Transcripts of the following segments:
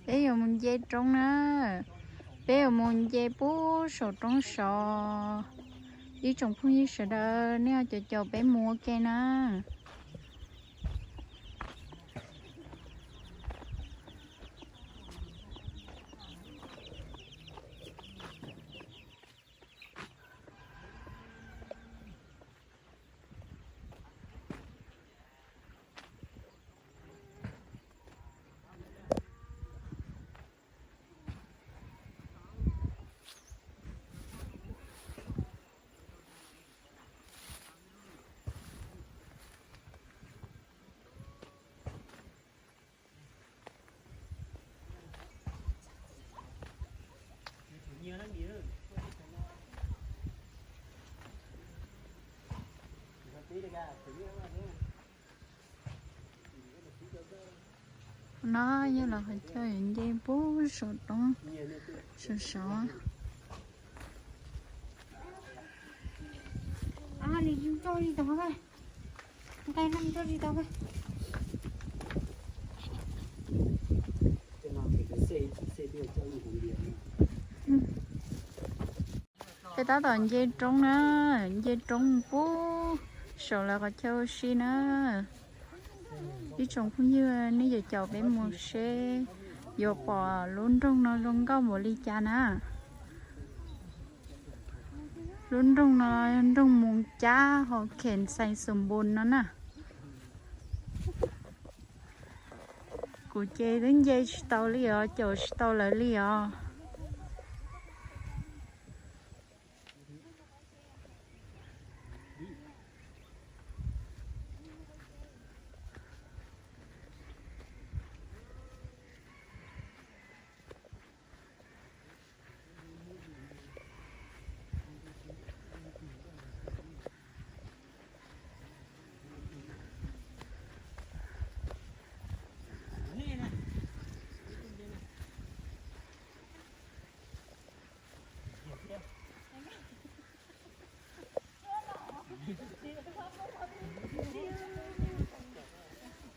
Peb yuav mus nce roob na. Peb yuav mus nce puag saum roob sov. Ib tsoom phooj ywg sawv daws, nej ho caum caum peb mus ua ke na. No yog los qhov chaw yuav nce puag saum roob sov sov. Peb tab tom nce roob na, nce roob puag saum lawv qhov chaw ua si na. Ib tsoom phooj ywg, nej yuav caum peb mus seb yuav pom lub nroog no zoo nkauj npaum li cas na. Lub nroog no nroog Moos Cab hos Kheem Xais Xus Npus no na. Kuv ces twb nce tsis tau li os, caum tsis tau lawv li os.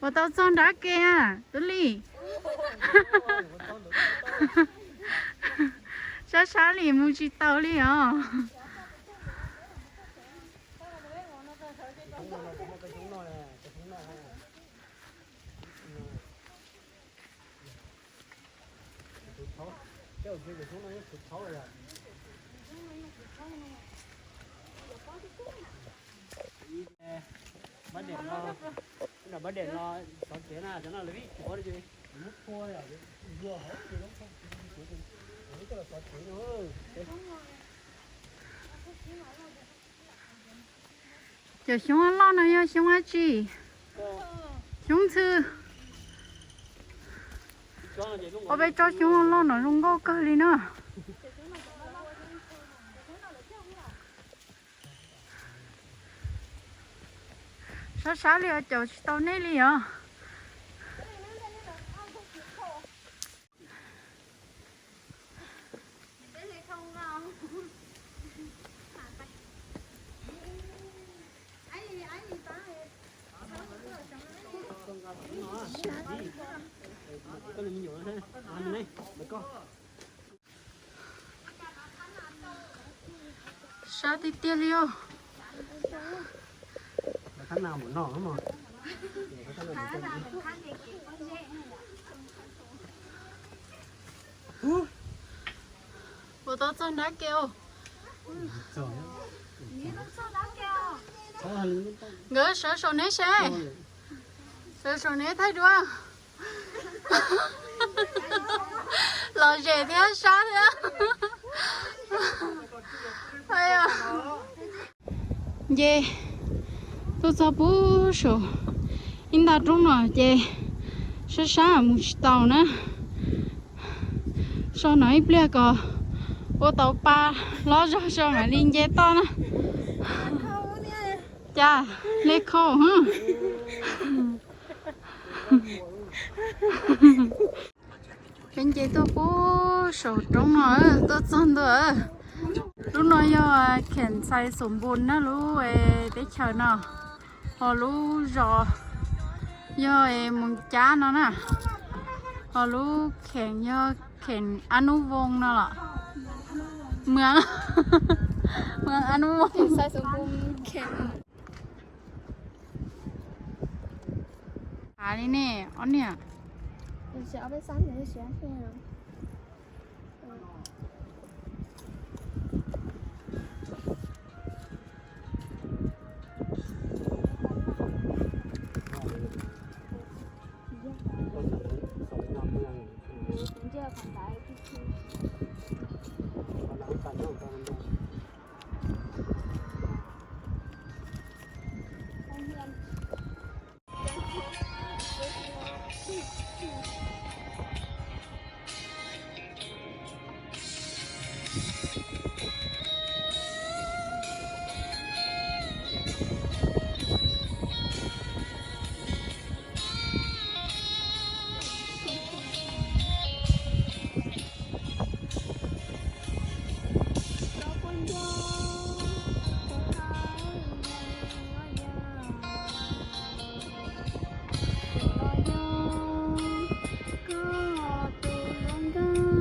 Puas tau txog nrab ke a Tub Lis? Sab sab li mus tsis tau li os. Pab dem no, pab dem no xov kev na, cov no lawv vij tsuav li, muab phua, luag hauv, cov xov kev no. Cov xyoob loj no yog xyoob dab tsi? Xyoob ntxhw. Ua peb tsob xyoob loj no zoo nkauj kawg li na. Sab sab li os, caum tsis tau nej li os. Sab tiag tiag li os. Puas tau txog nrab ke os? Nkawd sawv saum neb seb. Sawv saum neb thaij duab. Lom zem thiab sab thiab. Nce tuaj txog puag saum ib nta roob no ces sab sab mus tsis tau na. So no ib pliag kom ua tau pa hlob zog so mam li nce toj na. Cas le khau. Peb nce tuaj puag saum roob no, tuaj txog ntua. Lub no yog Kheem Xais Xus Npus na, lub teb chaws no, ho lub zos yog Moos Cab no na. Ho lub kheem yog kheem Ab Nub Voos no los? Mws, mws Ab Nub Voos. Hav li ne, ob niag. Kuv seev yog nrog Hmoob tau sis, xav muaj hmo kuv tsis paub qhia koj. Thov kom kev peb los peb kuv tsis muaj, txaj tim kuv los yog koj tus muam ntawd.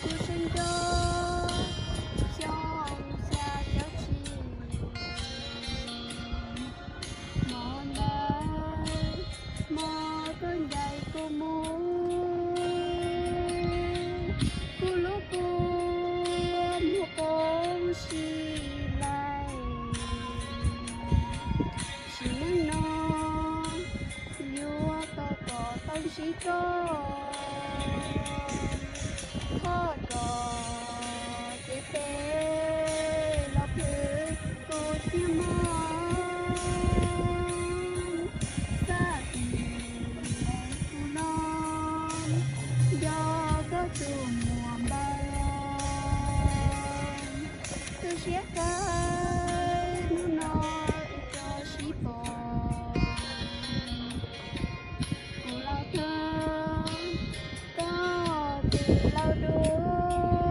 Kuv sawv ntxov xyoo xya caum tsib, hmo ntawd hmo koj ncaim kuv mus, kuv lub kua muag poob sib laim. Sim neej no yuav tau kom tau ntsib koj, thov kom kev peb los peb kuv tsis muaj, txaj tim kuv los yog koj tus muam ntawd. Tu siab kawg hnub no wb tsis sib pom, kuv los thov koj tus lau dua.